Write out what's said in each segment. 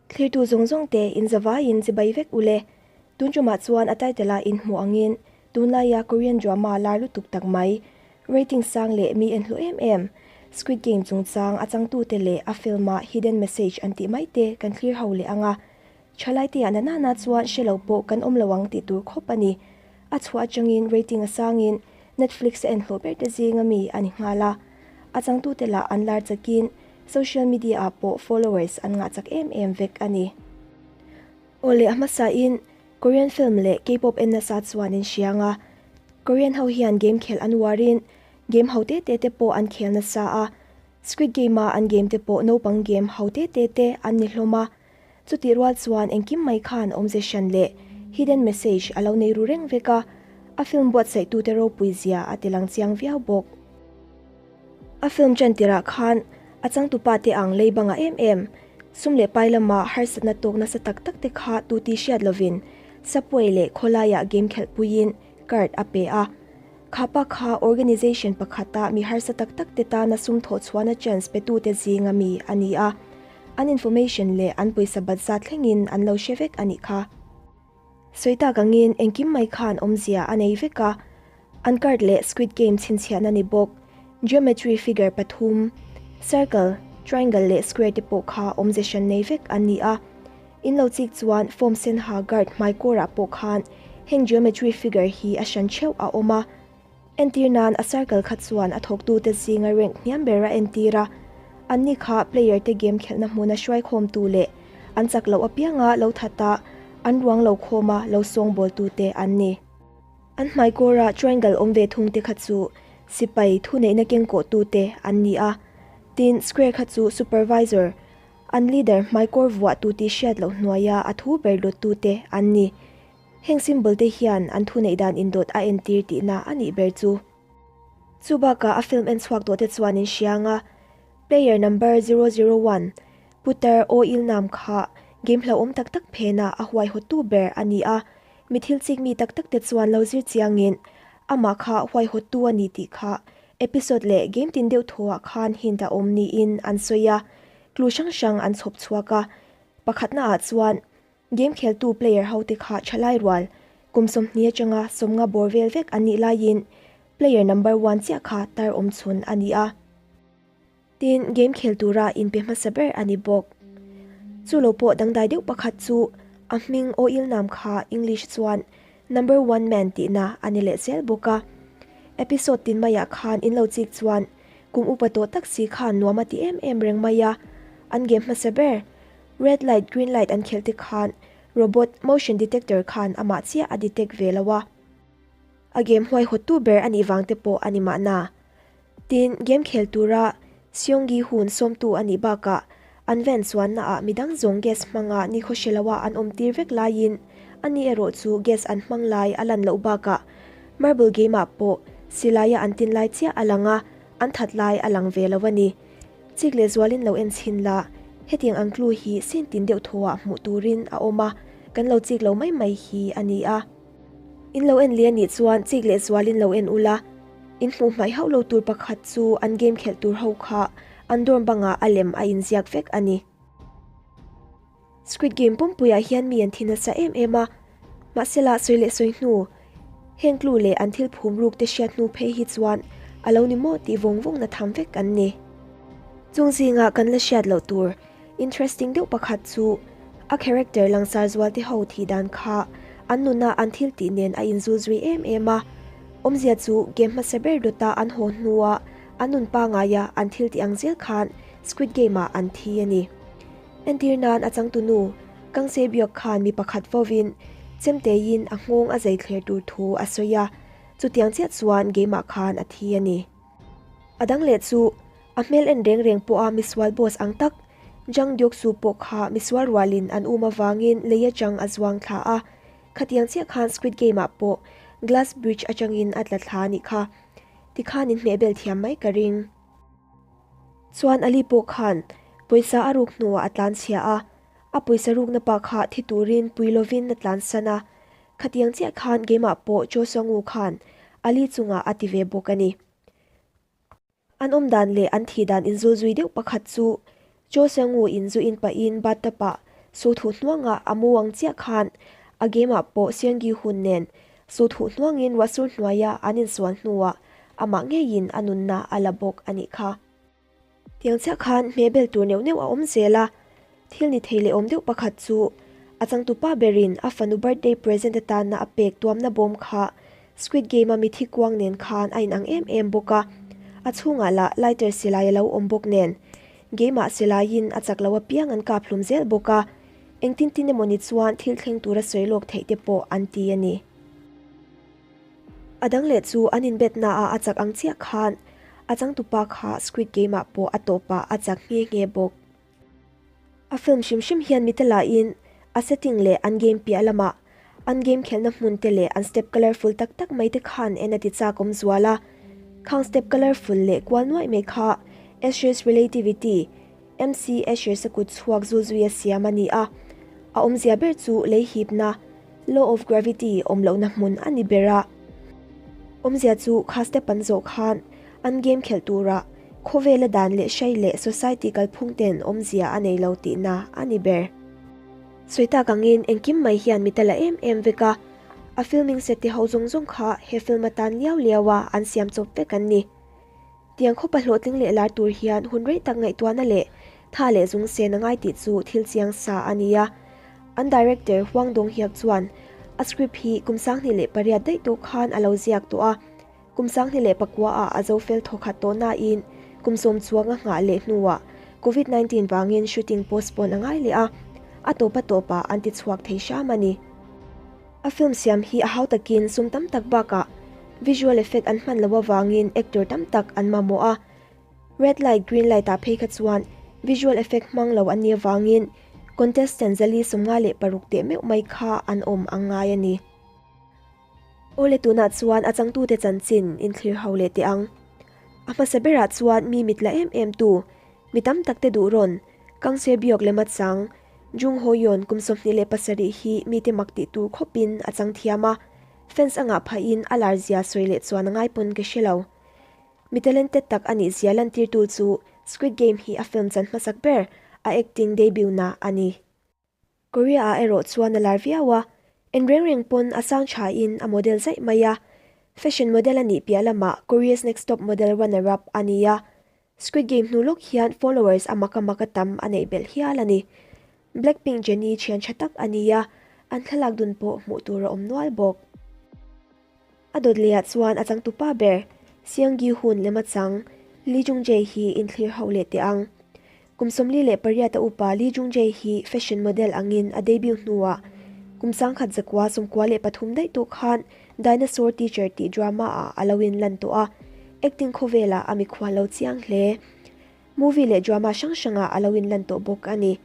Thlirtu zawng zawng te in zavaiin chibai vek ule. Tun tumah chuan a title a in hmuh angin tunlaia Korean drama lar lutuk tak mai, rating sang leh mi en hlu em em, Squid Game chungchang a changtute leh a film a hidden message an tih mai te kan thlir ho leh ang a. Thalaite ah nanana chuan hre lo pawh kan awm lo ang tih tur khawp a ni. A chhuah atangin rating a sangin Netflix a en hlawh ber te zinga mi a ni nghal a. A changtute lah an lar chakin Social media ah pawh followers an ngah chak em em vek a ni. Awle a hmasa in Korean film leh K-pop en nasa chuan in hriang a. Korean ho hian game khelh an uar in game ho te te te pawh an khel nasa a. Squid Game a an game te pawh naupang game ho te te te an ni hlawm a. Chutih rual chuan engkim mai khan awmze hran leh hidden message a lo nei ru reng vek a. A film buatsaih tute ropui zia a ti lang chiang viau bawk. A film ṭan tirah khan a changtupa te ang lei banga em em, sum leh pai lama harsatna tawk nasa tak tak te kha tu ti hriat lovin Subway leh khawlaiah game khelh puiin card a pe a. Kha pa kha organization pakhata mi harsa tak tak te tana sum thawh chhuahna chance petute zinga mi a ni a, an information leh an pawisa bat zat thlengin an lo hre vek a nih kha. Sawi tak angin engkim mai khan awmzia a nei vek a, an card leh Squid Game chhinchhiahna ni bawk, geometry figure pathum, circle, triangle leh square te pawh kha awmze hran nei vek an ni a. In lo chik chuan form sen ha guard hmai kawrah pawh khan heng geometry figure hi a hran theuh a awm a. Entir nan a circle kha chuan a thawktute zinga rank hniam ber a entir a, anni kha player te game khelhna hmuna hruaikhawmtu leh an chak loh apianga lo that a, an ruang lo khawma lo sawngbawltute an ni. An hmaikawra triangle awm ve thung te kha chu sipai thuneihna kengkawhtute an ni a, tin square kha chu supervisor, an leader hmaikawr vuahtu tih hriat loh hnuaia a thu ber lawttute an ni. Heng symbol te hian an thuneih dan indawt a entir tihna a nih ber chu. Chu bakah a film en chhuak tawh te chuan in hriang a, player number 001, Putar O Il Nam kha game hlauhawm tak tak phenah a huaihawttu ber a ni a, mi thil chik mi tak tak te chuan lo zir chiangin amah kha huaihawttu a ni tih kha episode leh game tin deuh thuah khan hint a awm niin an sawi a, clue hrang hrang an chhawp chhuak a, pakhatnaah chuan Game kheltu player hote kha thalai rual kum 20 atanga 50 bawr vel vek an nih laiin player number one chiah kha tar awm chhun a ni a. Tin, game khel tura inpe hmasa ber a ni bawk. Chu lo pawh dangdai deuh pakhat chu a hming Oil Nam kha English chuan number one man tihna a ni leh zel bawk a. Episode tin maiah khan in lo chik chuan kum upa tawh tak si khan nuam a ti em em reng mai a. An game hmasa ber Red light green light an khelh te khan robot motion detector khan amah chiah a detect ve lo a. A game huaihawttu ber a nih vang te pawh a ni mahna. Tin, game khel tura Seong Gi Hoon sawmtu a nih bakah an van chuanna ah midang zawng gas hmanga nikhaw hre loa an awm tir vek laiin ani erawh chu gas an hmang lai a lan loh bakah marble game ah pawh silaia an tin lai chiah a lang a, an that lai a lang ve lo a ni. Chik leh zualin lo en chhin la, hetiang ang clue hi sin tin deuh thawhah hmuh turin a awm a, kan lo chik lo mai mai hi a ni a. In lo en leh a nih chuan chik leh zualin lo en ula, in hmuh hmaih hauh lo tur pakhat chu an game khelh tur ho kha an dorm bangah a lem a inziak vek a ni. Squid Game pumpuiah hian mi an thi nasa em em a, mahsela sawi leh sawi hnu, heng clue leh an thil phum ruk te hriat hnu phei hi chuan a lo ni maw tih vawng vawng na tham vek an ni. Chung zinga kan la hriat loh tur interesting deuh pakhat chu a character langsar zual te ho thih dan kha an nuna an thil tih nen a inzul zui em em a, awmzia chu game hmasa ber dawta an haw hnua an nun pangaia an thil tih ang zel khan Squid Game-ah an thi a ni. Entir nan a changtunu Kang Se Byuk khan mi pakhat vovin chemteiin a nghawng a zei thler tur thu a sawi a, chutiang chiah chuan game-ah khan a thi a ni. A dang leh chu a hmel en reng reng pawha misual boss ang tak Jang Deok Soo pawh kha misual rualin an um avangin lei atang a zuang thla a, khatiang chiah khan Squid Game-ah pawh glass bridge atangin a tla thla a nih kha. Tikhan inhmehbel thiam mai ka ring. Chuan Ali pawh khan pawisa a ruk hnuah a tlan chhia a, a pawisa rukna pa kha thi turin pui lovin a tlan san a. Khatiang chiah khan Gemah pawh Cho Song-woo khan Ali chungah a ti ve bawk a ni. An awm dan leh an thih dan inzul zui deuh pakhat chu Cho Song-woo in zu in pahin bathtub ah. Su thuh hnuanga a mu ang chiah khan a game ah pawh Seung Gi Hun nen Su thuh hnuangin ruahsur hnuaia an insual hnuah amah ngeiin a nunna a la bawk a nih kha. Tiang chiah khan hmehbel tur neuh neuh a awm zel a, thil ni thei leh awm deuh pakhat chu a changtupa berin a fanu birthday present atana a pek tuamna bawm kha Squid Game-a mithi kuang nen khan a inang em em bawk a, a chhungah lah lighter silai a lo awm bawk nen game-ah silaiin a chak lo apiang an kap hlum zel bawk a, engtin tin emaw ni chuan thil thleng tura sawi lawk theih te pawh an ti a ni. A dang leh chu an inbetnaah a chak ang chiah khan a changtupa kha Squid Game-ah pawh a tawpah a chak nghe nghe bawk. A film hrim hrim hian mite lahin a setting leh an game piah lamah an game khelhna hmun te leh an step colourful tak tak mai te khan en a ti chak awm zual a. Khang step colourful leh kual nuaih mai kha Escher's Relativity, MC Escher's a kut chhuak zul zuia siam a ni a. A awmzia ber chu lei hipna, Law of Gravity, awm lohna hmun a ni ber a. Awmzia chu kha step an zawh khan an game khelh turah khawvela dan leh hrai leh society kalphung ten awmzia a nei lo tihna a ni ber. Sawi tak angin engkim mai hian mi tala em em vek a, a filming set te ho zawng zawng kha he film atan liau liau a an siam chawp vek an ni. Tiang khawpa hlawhtling leh lar tur hian hun rei tak ngaihtuahna leh tha leh zung sen a ngai tih chu thil chiang sa a ni a. An director Hwang Dong-hyuk chuan a script hi kum 2008 daih tawh khan a lo ziak tawh a, Kum 2009 ah a zo fel thawkhat tawh nain kum sawm chuang a nghah leh hnuah Covid 19 vangin shooting postpone a ngai leh a, a tawp a tawpah an ti chhuak thei hram a ni. A film siam hi a hau takin sum tam tak bakah visual effect an hman loh avangin actor tam tak an mamawh a, red light green light ah phei kha chuan visual effect hmang lo an nih avangin contestant 456 teh meuh mai kha an awm ang ngai a ni. Awle tunah chuan a changtute chanchin inthlir ho leh teh ang. A hmasa berah chuan mi mit la em em tu, mi tam tak te duh rawn, Kang Se Biok lema chang, Jung Ho Yeon kum 27 hi mite mak tih tur khawpin a chang thiam a, fans a ngah phahin a lar zia sawi leh chuan a ngai pawn ka hre lo. Mi talented tak a nih zia lantirtu chu Squid Game hi a film chan hmasak ber a acting debut na a ni. Korea ah erawh chuan a lar viau a, en reng reng pawn a sang tha in a model zaih mai a. Fashion model a nih piah lamah Korea's Next Top Model runner up a ni a. Squid Game hnu lawk hian followers a mak a mak a tam a neih belh hial a ni. Blackpink Jennie thian tha tak a ni a, an thlalak dun pawh hmuh tur a awm nual bawk. A dawt lehah chuan a changtupa ber Seong Gi Hun lema chang Lee Jung Jae hi inthlir ho leh teh ang. Kum 48 a upa Lee Jung Jae hi fashion model angin a debut hnuah kum 1993 daih tawh khan Dinosaur Teacher tih drama ah a lo inlan tawh a, acting khawvelah a mikhual lo chiang hle. Movie leh drama hrang hrangah a lo inlan tawh bawk a ni.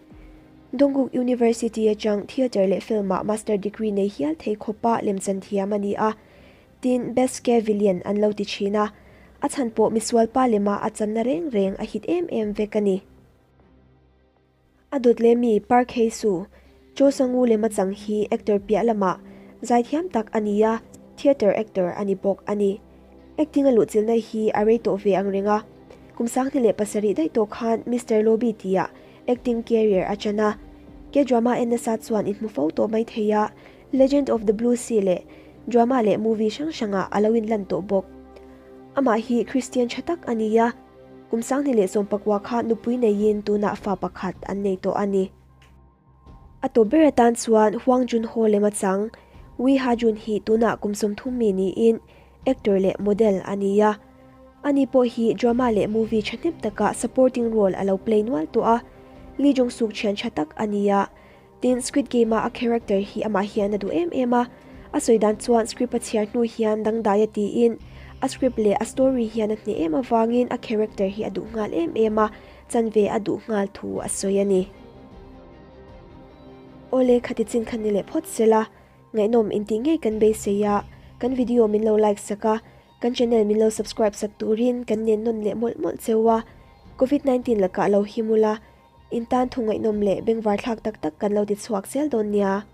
Dongguk University atang theatre leh film-ah master degree nei hial thei khawpa lemchan thiam a ni a, tin Best Care Villain an lo ti thin a, a chhan pawh misualpa lema a channa reng reng a hit em em vek a ni. A dawt leh mi Park Hae Soo, Cho Sang-woo lema chang hi actor piah lamah zaithiam tak a ni a, theatre actor a ni bawk a ni. Acting a luhchilhna hi a rei tawh ve ang reng a, kum 2007 daih tawh khan Mister Lobby tia acting career a chan a. K-drama en nasa chuan inhmu fo tawh mai thei a, Legend of the Blue Sea leh drama leh movie hrang hrangah a lo inlan tawh bawk. Amah hi Christian tha tak a ni a. Kum 2019 kha nupui neiin tunah fa pakhat an nei tawh a ni. A tawp ber atan chuan Hwang Jun Ho lema chang Wee Ha Jun hi tunah kum 30 mi niin actor leh model a ni a. Ani pawh hi drama leh movie thahnem takah supporting role a lo play nual tawh a. Lee Jong Suk thian tha tak a ni a. Tin, Squid Game-a a character hi amah hian a duh em em a, a sawi dan chuan script a chhiar hnu hian dangdai a tiin a script leh a story hian a hneh em avangin a character hi a duh nghal em em a, chanve a duh nghal thu a sawi a ni. Awle, khati chin kha ni leh phawt sela, ngaihnawm intih ngei kan beisei a, kan video min lo like sak a, kan channel min lo subscribe sak turin kan nen nawn leh mawlh mawlh cheu a, Covid 19 lakah lo him ula, In tan thu ngaihnawm leh bengvar thlak tak tak kan lo ti chhuak zel dawn nia.